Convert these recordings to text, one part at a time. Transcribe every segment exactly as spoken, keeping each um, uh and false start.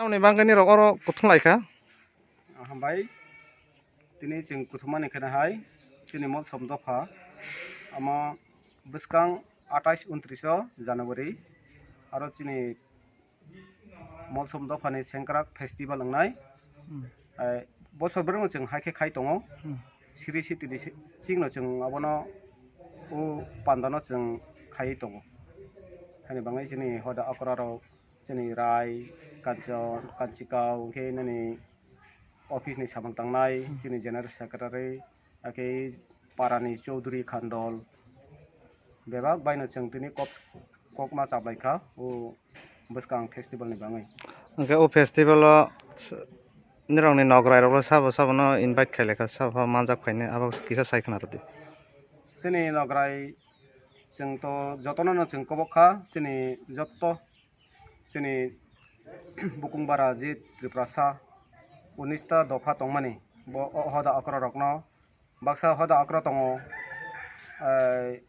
Ni bangkani rok oro kuthum laikha. Hambai, tini chwng kuthumani kheno hai, chini Molsom dopha, ama bwskang atais untris o January, aro chini Molsom dophani Sengkrak festival wngnai. Hmm. Eh, bosor bwrwngno chwng hai khe khai tongo. Hmm. Siri sitini si-, chikno chwng abono o pandano chwng khaiwi tongo. Hani bangwi chini hoda okra rok, chini Rai, Kanchon, Kanchikau, hwnkhe nini office ni samung tangnai, hmm, chini General Secretary, hakhe parani Chaudhuri Khandol, bebak baino chwng tini kok, kokma chaplaikha o bwskang festival ni bangwi. Hwnkhe o festival o s-, nirokni nograi rokno sabo sabono invite khailai kha, sabo manjak phainai, abo kisa sai khna rwdi. Chini nograi chwng to jotono no chwng kobok kha, chini jotto chini Bukung Bara je Tiprasa unista dopha tongmani, bo o hoda okra rokno baksa hoda okra tongo, eh,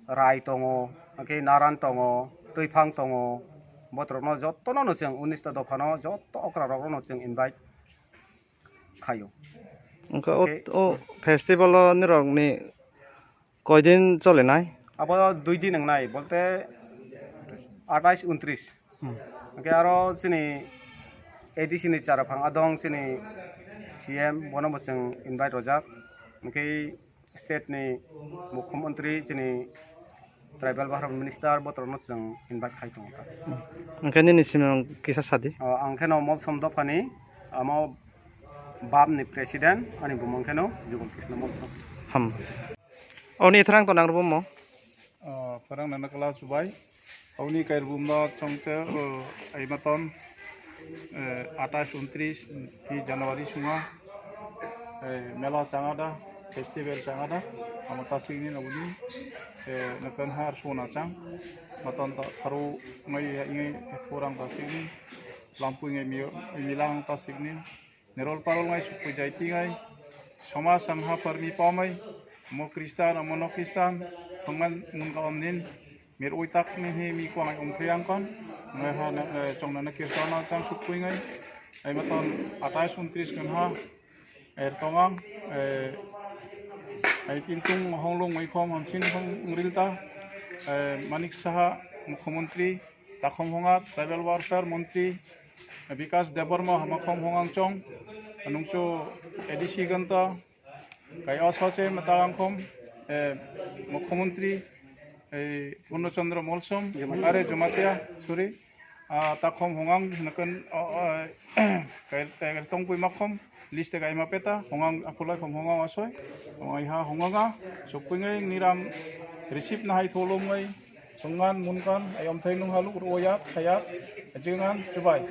Rai tongo, hwnkhe Naran tongo, Twiphang tongo, botrokno jotono no chwng unista dophano joto okra rokno chwng invite khaio. Hwnkhe o, hwnkhe o festival o nirokni koidin cholinai? Abo dui din wngnai, bolte atais untris. Hmm. Hwnkhe aro chini A D C ni chara phang adong chini C M, bono bo chwng invite rojak. Hwnkhe state ni mukhyamantri chini tribal baharam minister botrokno chwng invite khai tongo. Hmm. Hwnkhe nini simung kisa sadi? O, ang kheno Molsom dophani, amo bab ni president, ani bumung kheno Jugal Krishna Molsom. Ham. Oni thrang to nang rubumo? Ah, pherang nana kala chubai. Oni kai rubum no chongte, oh, ai maton, eh, atais untris ni January sunga, eh, mela changada, festival changada, amo tasik ni nabuni, eh, nakan har sona chang, maton ta tharu ngai ya ingai thorang tasik ni, lampu ingai mi-, milang tasik ni, Nirol parol ngai sukpui jai tingai, somaj ang ha parmi pamai, mo Kristan, mo no Kristan, pangman mun ka om nin, mir ui tak ni hi mi ko ngai um thuyang kon, ngai ha na, eh, chong na na Kristan na chang sukpui ngai, ai maton atais untris kan ha, er tong ang, eh, ai tin tung hong long mai khom ham chin hong ril ta, eh, Manik Saha, Mukhyamantri, Takhum Honga, Tribal Welfare Montri, Bikas Debbarma, Hamakhom Hongang Chong, Nungchu A D C Ganta, Kai Osoche Matagangkhom, eh, Mukhyamantri, eh, Purno Chandra Molsom, Are Jamatia, sorry, ah, Takhom Hongang, Nakan, oh, oh, Kai, Kai Tongpui Makhom, list Kai Mapeta, Hongang Apulai Khom Hongang Asoi, Hongai Ha Honganga, Sopingai Niram, receipt Nahai Tholomai, Sungan, munkan, ayom thainung haluk, ruoyat, khayat, ajingan, chubai.